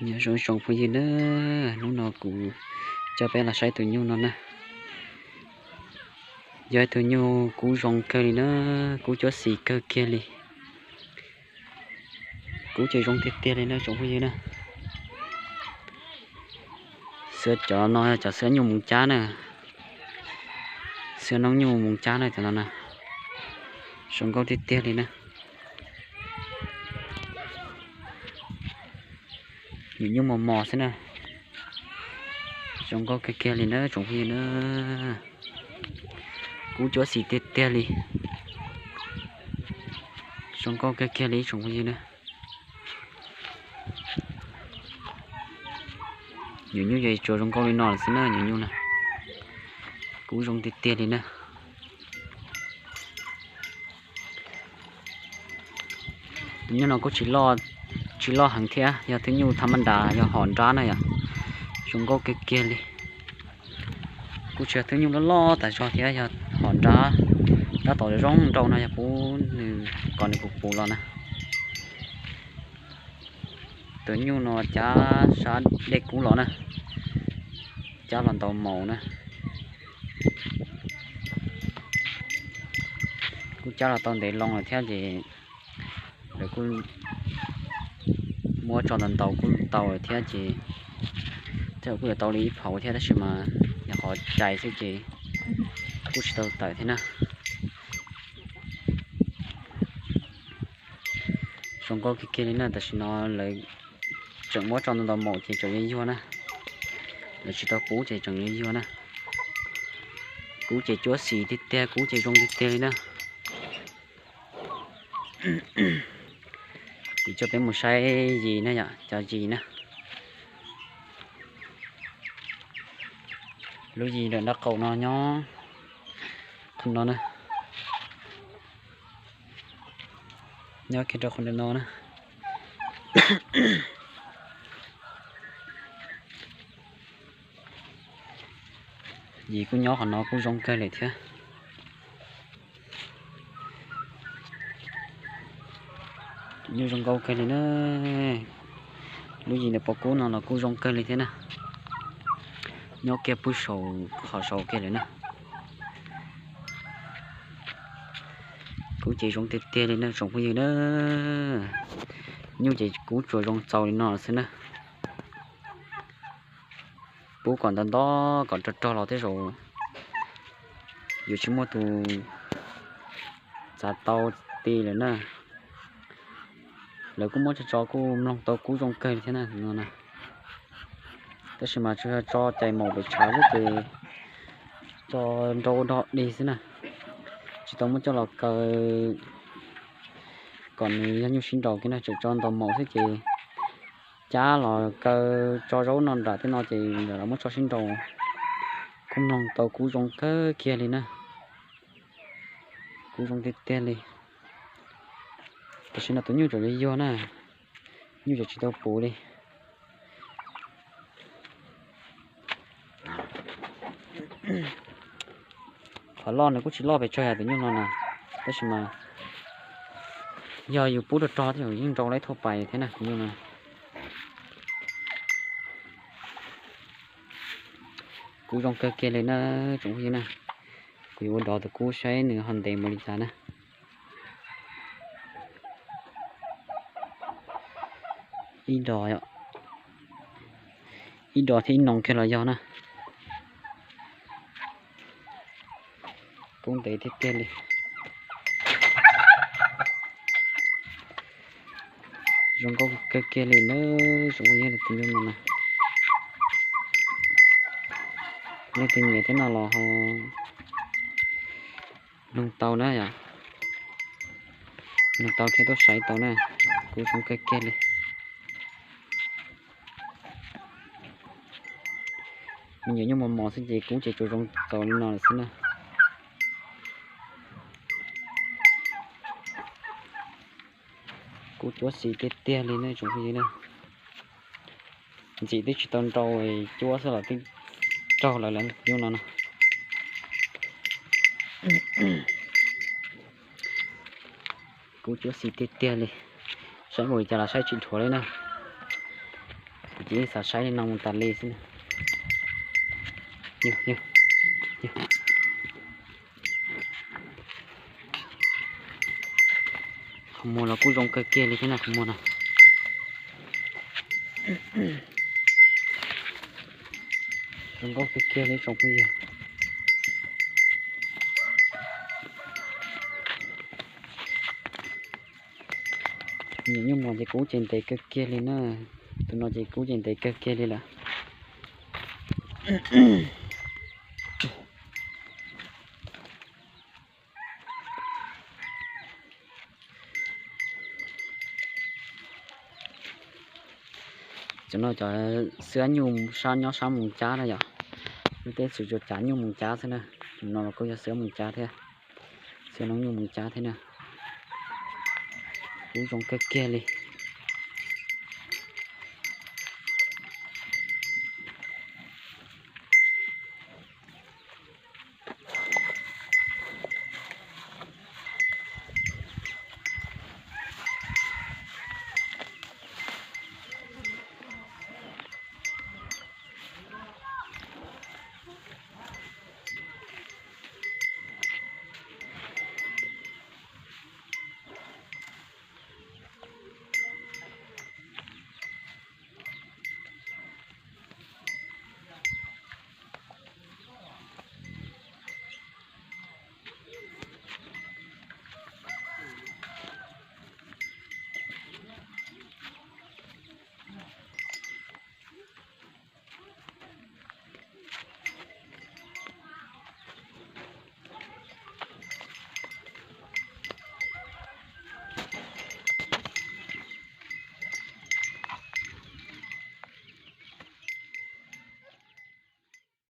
Nyob zoo tsoom phooj ywg na, hnub no kuv coj peb los saib tus nyuj no na. Yog tus nyuj kub zoo kawg li na, kub cuab xis kawg kiag li. Kub ces zoo tiag tiag li na tsoom phooj ywg na. Xwb cov no cov xwb nyuj moos cab na, xwb noob nyuj moos cab na cov no na. Zoo nkauj tiag tiag li na. Nyuam nyuj mos mos xwb na. Zoo nkauj kiag kiag li na tsoom phooj ywg na. Kub cuab xis tiag tiag li. Zoo nkauj kiag kiag li tsoom phooj ywg na. Nyuam nyuj ces tsuas zoo nkauj li no lawm xwb na nyuam nyuj na. Kub zoo tiag tiag li na. Tus nyuj no kuj tsis loj heev thiab, yog thwb nyuj tha mab nras yog hom nrab na yom. Zoo nkauj kiag kiag li. Kuj tsis yog thwb nyuj loj loj tas zog thiab, yog hom nrab, tab tom zoo nraug no yog pub nws kom nws puv puv los na. Tus nyuj no cab sab dej kub los na, cab los ntau maus na. Kuj cab los tau ntev loo lawm thiab ces lawv kuj muab tso ntau ntau kuj tau lawm thiab ces, thiab kuj yuav tau li ib phaum thiab tab sis mas nyuam qhuav cais xwb ces kuj tsis tau tawm thiab na. Zoo nkauj kiag kiag li na, tam sim no lawv tseem muab tso ntau ntau maum ces tseem yuag yuag na. Lawv tsis tau pub ces tseem yuag yuag na. Kub ces cuab xis tiag tiag, kub ces zoo tiag tiag li na. Kuv coj peb mus saib yis na yom, cov yis na. Lub yis ntawm nraub qaum no nyob qhov no na. Nyob kiag rau qhov ntawm no na. Yis kuj nyob qhov no kuj zoo kawg li thiab. Nyuj zoo nkauj kawg li na. Lub yis ntawm pob kub no los kuj zoo kawg li thiab na. Nyob kiag pug saum qhov saud kiag lawm na. Kub ces zoo tiag tiag li na tsoom phooj ywg na. Nyuj ces kub tsuas zoo txaus li no xwb na. Pub kom ntau ntau kom rog rog los tej zaum yuav tsis muaj tus txav tau ti lawm na. Lawv kuj muab tso tso kuj mloog tau kub zoo kawg li thiab na no na. Tab sis mas tsuas yog tso cais maum pem tshav xwb ces tso nrau dog dig xwb na. Tsis tau muab coj los kaw kom nws yog nyuj sib nraus kiag na, tseem tso ntau maum xwb ces cab los kaw tso zaub no nram tej no ces lawv muab tso sib nraus. Kuj mloog tau kub zoo kawg kiag li na. Kub zoo tiag tiag li. Tam sim no tus nyuj tseem yuag yuag na, nyuj tseem tsis tau puv li. Qhov loj nws kuj tsis loj pes tsawg yam tus nyuj no na, tab sis mas yog yus pub rog rog tej zaum yeej nrau laib thauj pais thiab na tus nyuj no. Kub zoo kawg kiag li na tsoom phooj ywg na. Kuv yuav ua dov tus kub saib nws ho ntev npaum li cas na. Ib dos, ib dos thiab ib noo kiag los yog na. Kub ntev tiag tiag li. Zoo nkauj kawg kiag li na, zoo nkauj yog tus nyuj no na. Leej twg nyiam thiab no los ho nug tau na yom. Nug tau thiab tuaj saib tau na, kub zoo kawg kiag li. Me nyuam nyuj mos mos xwb ces kub ces tsuas zoo txaus li no lawm xwb na. Kub cuab xis tiag tiag li ne tsoom phooj ywg na. Ntxim twb tsis tau nrau, cuab xwb los twb raug lawv lawm nyuj no na. Kub cuab xis tiag tiag li. Saib npaum li cas los saib tsis dhuav li na. Ces xav saib li no mus tas li xwb na. Qhov muag los kuj zoo kawg kiag li thiab na, qhov muag no. Zoo nkauj kawg kiag li tsoom phooj ywg. Nyuam nyuj mos ces kub ces ntev kawg kiag li na. Tus no ces kub ces ntev kawg kiag li lawm. Cov no cov xwab nyuj sab nyob sab Moos Cab na yom. Lub teb tsuas tsuas cav nyuj Moos Cab xwb na. Tus no los kuj yog xwab Moos Cab thiab. Xwab noob nyuj Moos Cab thiab na. Kub zoo kawg kiag li.